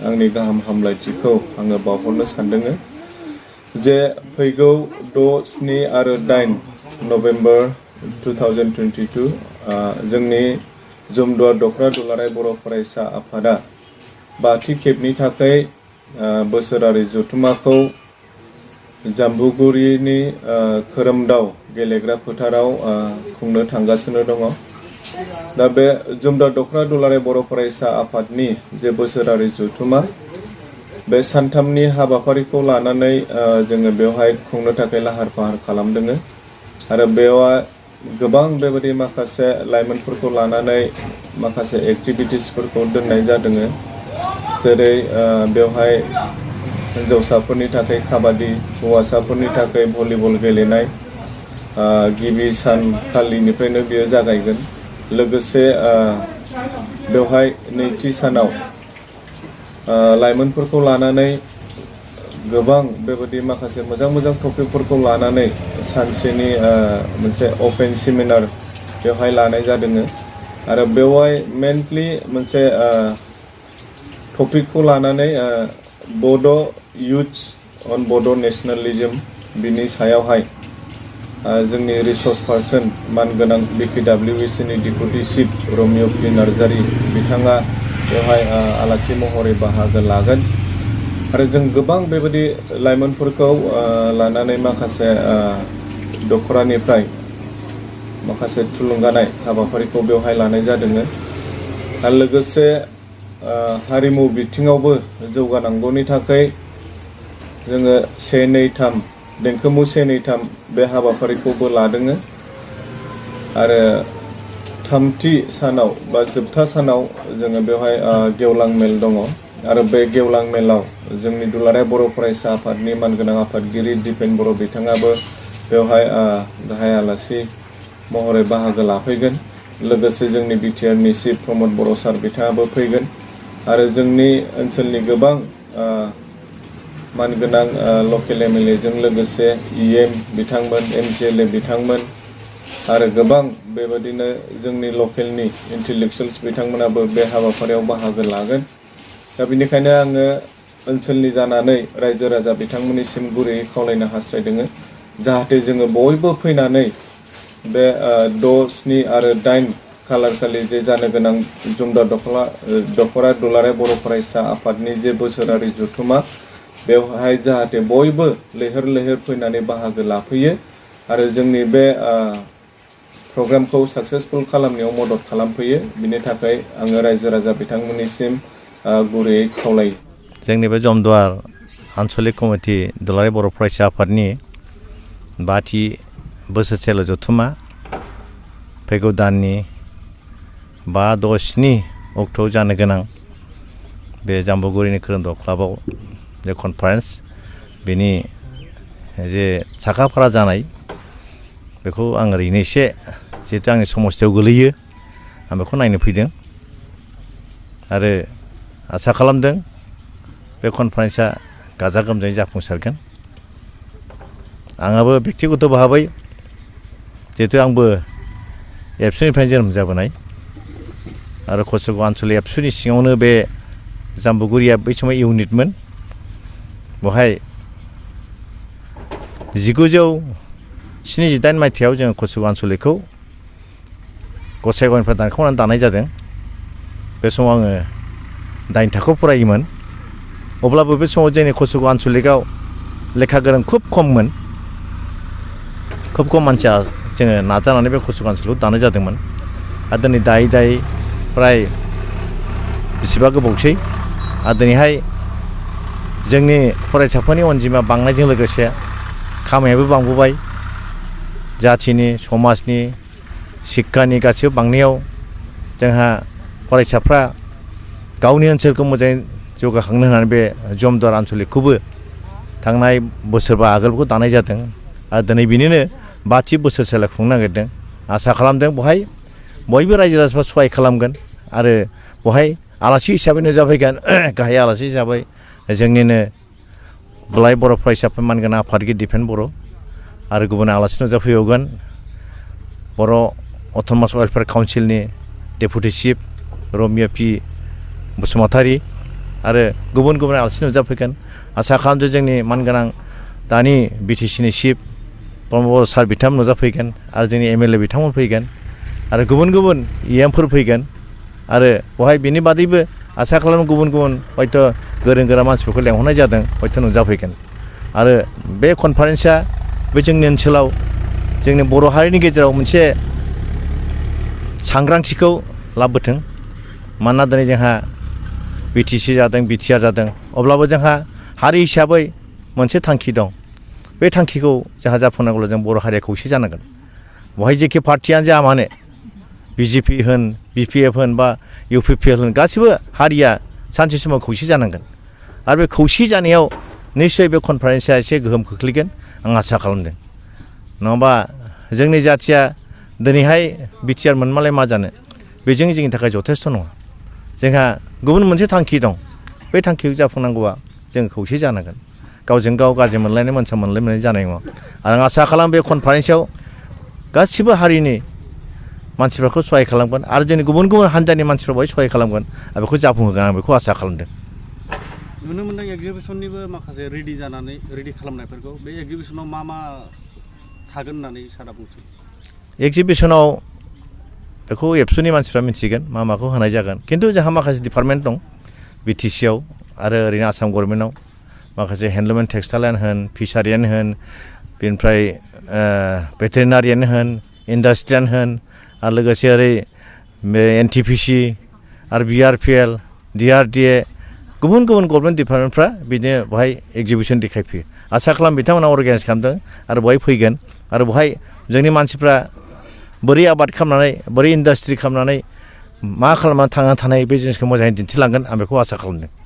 आंनि गाहाम हामलायथिखौ आङो बावहरनो सानदों जे फैगौ 6, 7 आरो 8 नभेम्बर 2022 जोंनि जुमदुवार दख'रा दुलाराय बर' फरायसा आफादा 5थि खेबनि थाखाय बोसोरारि जथुम्माखौ जाम्बुगुरिनि खोरोमदाव गेलेग्रा फोथाराव खुंनो थांगासिनो दङ। दा बे जुमदुवार दख'रा दुलाराय बर' फरायसा आफादनि जे बोसोरारि जथुम्मा बे सानथामनि हाबाफारिखौ लानानै जोङो बेवहाय खुंनो थाखाय लाहार फाहार खालामदों आरो बेवहाय गोबां बेबायदि माखासे लाइमोनफोरखौ लानानै माखासे एक्टिभिटिसफोरखौ दोननाय जादों जेरै बेवहाय हिन्जावसाफोरनि थाखाय काबादि, हौवासाफोरनि थाखाय भलिबल गेलेनाय गिबि सानखालिनिफ्रायनो बेयो जागायगोन। लोगोसे बेवहाय नैथि सानाव लाइमोनफोरखौ लानानै गोबां बेबायदि माखासे मोजां टपिकफोरखौ लानानै सानसेनि मोनसे अपेन सेमिनार बेवहाय लानाय जादों आरो बेवहाय मेनलि मोनसे टपिकखौ लानानै बड' युथ्स अन बड' नेशनेलिज्म बिनि सायावहाय जोंनि रिसर्स पार्सन मानगोनां BKWECनि deputy chief Ramiyo' P Narzary बिथाङा बेवहाय आलासि महरै बाहागो लागोन आरो जों गोबां बेबायदि लाइमोनफोरखौ लानानै माखासे दख'रानिफ्राय माखासे थुलुंगानाय हाबाफारिखौ बेवहाय लानाय जादों आरो लोगोसे हारिमु बिथिङावबो जौगानांगौनि थाखाय जोङो 1, 2, 3 देंखोमु 1, 2, 3 बे हाबाफारिखौबो लादों आरो थामथि सानाव बा जोबथा सानाव जोङो बेवहाय गेवलां मेल दङ आरो बे गेवलां मेलाव जोंनि दुलाराय बर' फरायसा आफादनि मानगोनां आफादगिरि दिपेन बर' बिथाङाबो बेवहाय गाहाय आलासि महरै बाहागो लाफैगोन। लोगोसे जोंनि बिटिआरनि चिफ प्रमद बर' सार बिथाङाबो फैगोन आरो जोंनि ओनसोलनि गोबां मानगोनां लकेल MLAजों लोगोसे EM बिथांमोन, MCLA बिथांमोन आरो गोबां बेबायदिनो जोंनि लकेलनि इन्टेलेक्सुयेल्स बिथांमोनाबो बे हाबाफारियाव बाहागो लागोन। दा बेनिखायनो आङो ओनसोलनि जानानै रायजो राजा बिथांमोननिसिम गुरैयै खावलायनो हास्थायदों जाहाथे जोङो बयबो फैनानै बे 6, 7 आरो 8 खालार खालि जे जानो गोनां जुमदुवार दख'रा दुलाराय बर' फरायसा आफादनि जे बोसोरारि जथुम्मा बेवहाय जाहाथे बयबो लैहोर लैहोर फैनानै बाहागो लाफैयो आरो जोंनि बे प्रग्रामखौ साक्सेसफुल खालामनायाव मदद खालामफैयो। बिनि थाखाय आङो रायजो राजा बिथांमोननिसिम गुरैयै खावलायो। जोंनि बे जुमदुवार आन्चलिक कमिटि दुलाराय बर' फरायसा आफादनि 5थि बोसोरसेल' जथुम्मा फैगौ दाननि 5, 6, 7 अक्ट'आव जानो गोनां बे जाम्बुगुरिनि खोरोमदाव क्लाबाव जे कनफारेन्स बेनि जे साखाफारा जानाय बेखौ आं ओरैनो एसे जिहेतु आंनि समस्थियाव गोलैयो आं बेखौ नायनो फैदों आरो आसा खालामदों बे कनफारेन्सआ गाजा गोमजायै जाफुंसारगोन। आंहाबो बेक्तिगत भाबै जिहेतु आंबो एबसुनिफ्राय जोनोम जाबोनाय आरो कचुगाव आन्चलिक एबसुनि सिङावनो बे जाम्बुगुरिया बै समाव इउनिटमोन। बेवहाय 1978 मायथाइयाव जोङो कचुगाव आन्चलिकखौ गसाइगावनिफ्राय दानखावनानै दानाय जादों। बे समाव आङो 9 थाखोआव फरायोमोन। अब्लाबो बे समाव जोंनि कचुगाव आन्चलिकआव लेखा गोरों खुब खममोन। खुब खम मानसिया जोङो नाजानानै बे कचुगाव आन्चलिकखौ दानाय जादोंमोन आरो दिनै दायै प्राय बेसेबा गोबावसै आरो दिनैहाय जोंनि फरायसाफोरनि अनजिमा बांनायजों लोगोसे खामानियाबो बांबोबाय। जाथिनि, समाजनि, शिक्षानि गासैबो बांनायाव जोंहा फरायसाफ्रा गावनि ओनसोलखौ मोजाङै जौगाखांनो होनानै बे जुमदुवार आन्चलिकखौबो थांनाय बोसोरबा आगोलखौ दानाय जादों आरो दिनै बिनिनो 5थि बोसोरसेल' खुंनो नागिरदों। आसा खालामदों बहाय बयबो रायजो राजाफ्रा सहाय खालामगोन आरो बहाय आलासि हिसाबै नुजाफैगोन। गाहाय आलासि हिसाबै जोंनिनो दुलाराय बर' फरायसाफोर मानगोनां आफादगिरि दिपेन बर' आरो गुबुन आलासि नुजाफैबावगोन बर' अट'नमास वेलफेयार काउन्सिलनि deputy chief Ramiyo' P Basumatary आरो गुबुन गुबुन आलासि नुजाफैगोन आसा खालामदों जोंनि मानगोनां दानि बिटिसिनि चिफ प्रमद सार बिथांमोन नुजाफैगोन आरो जोंनि एमएलए बिथांमोन फैगोन आरो गुबुन गुबुन इएमफोर फैगोन आरो बेवहाय बेनि बादैबो आसा खालामो गुबुन गुबुन हयथ' गोरों गोरा मानसिफोरखौ लेंहरनाय जादों हयथ' नुजाफैगोन आरो बे कनफारेन्सआ बे जोंनि ओनसोलाव जोंनि बर' हारिनि गेजेराव मोनसे सांग्रांथिखौ लाबोथों मानोना दिनै जोंहा बिटिसि जादों बिटिआर जादों अब्लाबो जोंहा हारि हिसाबै मोनसे थांखि दं बे थांखिखौ जोंहा जाफुंनांगौब्ला जों बर' हारिया खौसे जानांगोन बेवहाय जेखि पार्टियानो जा मानो बिजेपि होन बिपिएफ होन बा इउपिपिएल होन गासिबो हारिया सानसे समाव खौसे जानांगोन आरो बे खौसे जानायाव निस्सय बे कनफारेन्सआ एसे गोहोम खोख्लैगोन आं आसा खालामदों नङाबा जोंनि जाथिया दिनैहाय बिटिआर मोनमालाय मा जानो बेजों जोंनि थाखाय जथेस्थ' नङा जोंहा गुबुन मोनसे थांखि दं बे थांखिखौ जाफुंनांगौआ जों खौसे जानांगोन गावजों गाव गाज्रि मोनलायनाय मोनसा मोनलायनाय जानाय नङा आरो आं आसा खालामो बे कनफारेन्सआव गासिबो हारिनि मानसिफोरखौ सहाय खालामगोन आरो जोंनि गुबुन गुबुन हान्जानि मानसिफोर बेवहाय सहाय खालामगोन आरो बेखौ जाफुंहोगोन आं बेखौ आसा खालामदों नुनो मोनदों एगजिबिसननिबो माखासे रेडि खालामनायफोरखौ बे एगजिबिसनाव मा मा थागोन होननानै सारा बुंसै एगजिबिसनाव बेखौ एबसुनि मानसिफ्रा मिथिगोन मा माखौ होनाय जागोन खिन्थु जोंहा माखासे डिपार्टमेन्ट दं बिटिसिआव आरो ओरैनो आसाम गभर्नमेन्टआव माखासे हेन्डलुम एन्ड टेक्सटाइलानो होन फिसारियानो होन बेनिफ्राय भेटेरिनारियानो होन इन्डास्ट्रियानो होन आरो लोगोसे ओरै एनटिपिसि आरो बिआरपिएल डिआरडिए गुबुन गुबुन गभर्नमेन्ट डिपार्टमेन्टफ्रा बिदिनो बेवहाय एगजिबिसन देखायफैयो आसा खालाम बिथांमोना अर्गानाइज खालामदों आरो बेवहाय फैगोन आरो बेवहाय जोंनि मानसिफ्रा बोरै आबाद खालामनानै बोरै इन्डास्ट्रि खालामनानै मा खालामनानै थांनानै थानाय बे जिनिसखौ मोजाङै दिन्थिलांगोन आं बेखौ आसा खालामदों